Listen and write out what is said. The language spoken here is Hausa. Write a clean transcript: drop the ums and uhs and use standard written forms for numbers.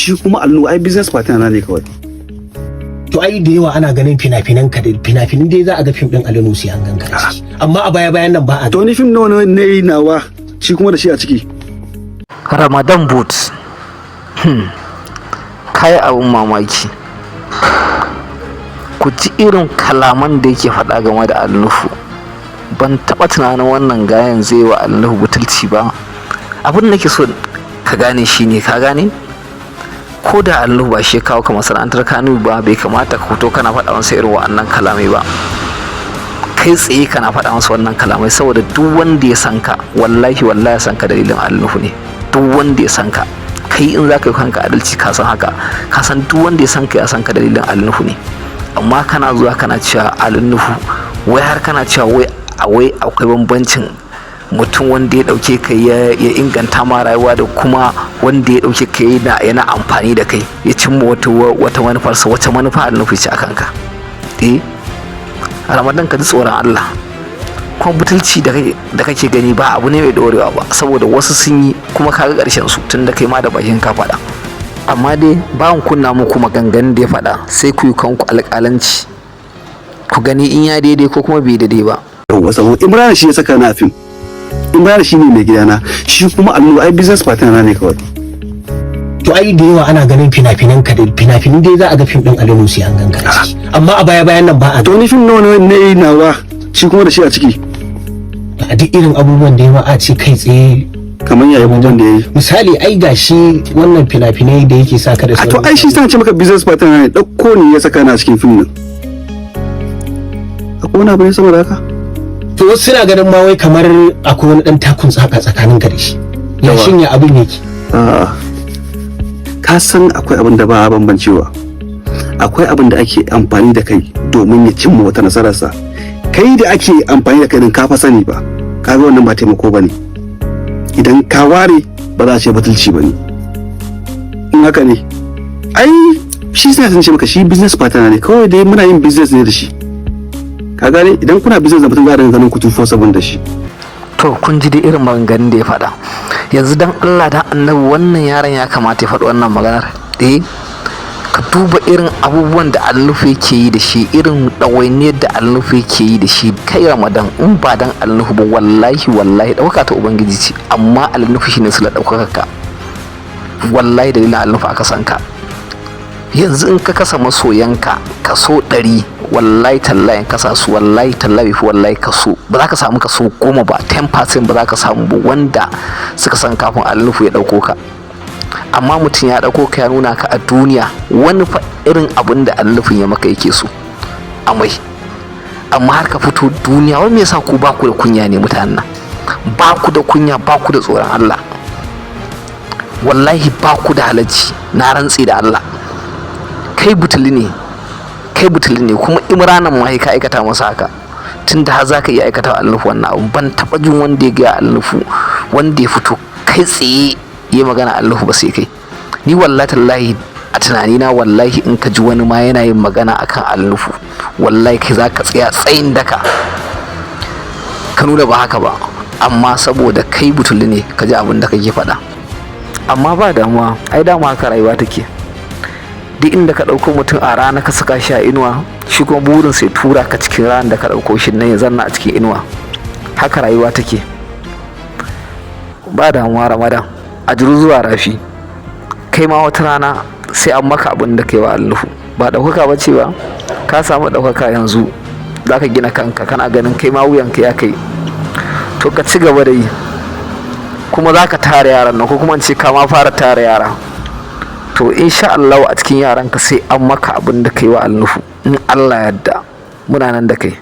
Shi kuma Ali Nuhu ai business partner na ne kawai. To ai da yawa ana ganin fina-finan ka, da fina-finan dai za a ga fim din Ali Nuhu sai an ganka a ciki, amma a baya bayan nan ba a To ni fim nawa ne yi nawa, shi kuma da shi a ciki? Ramadan Boot, kai abun mamaki. Ku ji irin kalaman da yake faɗa game da Ali Nuhu. Ban taɓa tunanin wannan gayan zai wa Ali Nuhu butulci ba. Abin da nake so ka gane shine, ka gane, ko da Ali Nuhu ba shi ya kawo ka masana'antar Kano ba, bai kamata ka fito kana faɗa masa irin wa'annan kalamai ba kai tsaye, kana faɗa masa wannan kalamai, saboda duk wanda ya san ka, wallahi wallahi ya san ka dalilin Ali Nuhu ne. Duk wanda ya san ka, kai in za ka yi kanka adalci, ka san haka, ka san duk wanda ya san ka ya san ka dalilin Ali Nuhu ne. Amma kana zuwa kana cewa Ali Nuhu, wai har kana cewa wai wai akwai bambancin mutum wanda ya dauke ka ya inganta ma rayuwa da kuma wanda ya dauke ka yana amfani da kai ya cimma wata manufarsa. Wata manufa Ali Nuhu ce a kanka? Eh, Ramadan, ka ji tsoron Allah. Kuma butulci da kake gani ba abu ne mai dorewa ba, saboda wasu sun yi kuma kaga karshen su, tun da kai ma da bakin ka faɗa. Amma dai ba kunna muku maganganun da ya faɗa, sai ku yi kanku alƙalanci, ku gani in ya daidai ko kuma bai daidai ba. Yawwa, saboda Imran shi ya saka na fim. Imran shi ne mai gidana, shi kuma Ali Nuhu ai business partner na ne kawai. To ai da yawa ana ganin fina-finan ka, da fina-finan dai za a ga fim din Ali Nuhu sai an ganka a ciki, amma a baya bayan nan ba a To ni fim nawa ne yi nawa, shi kuma da shi a ciki? A duk irin abubuwan da yawa a ce kai tsaye. Kamar yayi abubuwan da yayi? Misali, ai gashi wannan fina-finai da yake sa ka da A to ai shi sa ce maka business partner na ne, dauko ne ya saka na cikin fim din. Akwai wani abu ne saboda haka? To wasu suna ganin ma wai kamar akwai wani dan takun tsaka tsakanin ka da shi. Ya Yawa. shin ya abin yake? A'a. Ka san akwai abin da ba a bambancewa. Akwai abin da ake amfani da kai domin ya cimma wata nasararsa. Kai da ake amfani da kai din, ka fa sani ba. Ka ga wannan ba taimako ba ne. Idan ka ware, ba za a ce butulci ba ne. In haka ne, ai shi sai sun ce maka shi business partner ne kawai, dai muna yin business ne da shi. Ka gane, idan kuna business da mutum, za a dinga ganin ku 247 da shi. To kun ji dai irin maganganun da ya faɗa. Yanzu dan Allah dan Annabi, wannan yaron ya kamata ya faɗi wannan maganar? Eh, ka duba irin abubuwan da Ali Nuhu yake yi da shi, irin ɗawainiyar da Ali Nuhu yake yi da shi. Kai Ramadan, in ba dan Ali Nuhu ba, wallahi wallahi ɗaukaka ta Ubangiji ce, amma Ali Nuhu shine sila ɗaukaka ka. Wallahi dalilin Ali Nuhu aka san ka. Yanzu in ka kasa masoyanka kaso 100, wallahi tallahi in kasa su, wallahi tallahi fi wallahi kaso ba za ka samu kaso 10 ba, 10% ba za ka samu ba wanda suka san kafin Ali Nuhu ya ɗauko ka. Amma mutum ya ɗauko ka, ya nuna ka a duniya, wani fa irin abin da Ali Nuhun ya maka yake so amai, amma har ka fito duniya. Wai me yasa ku ba ku da kunya ne? Mutanen nan ba ku da kunya, ba ku da tsoron Allah, wallahi ba ku da halacci. Na rantse da Allah, kai butuli ne, kai butuli ne. Kuma Imranan ma ka aikata masa haka, tunda har zaka iya aikata Ali Nuhu wannan abu. Ban taba jin wanda ya gaya Ali Nuhu, wanda ya fito kai tsaye ya magana Ali Nuhu ba sai kai. Ni wallahi tallahi a tunanina, wallahi in ka ji wani ma yana yin magana akan Ali Nuhu, wallahi kai zaka tsaya tsayin daka ka nuna ba haka ba. Amma saboda kai butuli ne, ka ji abin da kake faɗa. Amma ba damuwa, ai dama haka rayuwa take. Duk inda ka ɗauko mutum a rana ka saka shi a inuwa, shi kuma burin sai tura ka cikin ranar da ka ɗauko shi nan ya zanna a cikin inuwa. Haka rayuwa take. Ba damuwa Ramadan, a jiru zuwa rafi. Kai ma wata rana sai an maka abin da kai wa Ali Nuhu. Ba ɗaukaka ba ce ba, ka samu ɗaukaka yanzu, za ka gina kanka, kana ganin kai ma wuyanka ya kai. To ka ci gaba da yi, kuma za ka tara yaran nan, ko kuma in ce ka ma fara tara yara. To insha Allah a cikin yaranka sai an maka abin da kai wa Ali Nuhu, in Allah yadda. Muna nan da kai.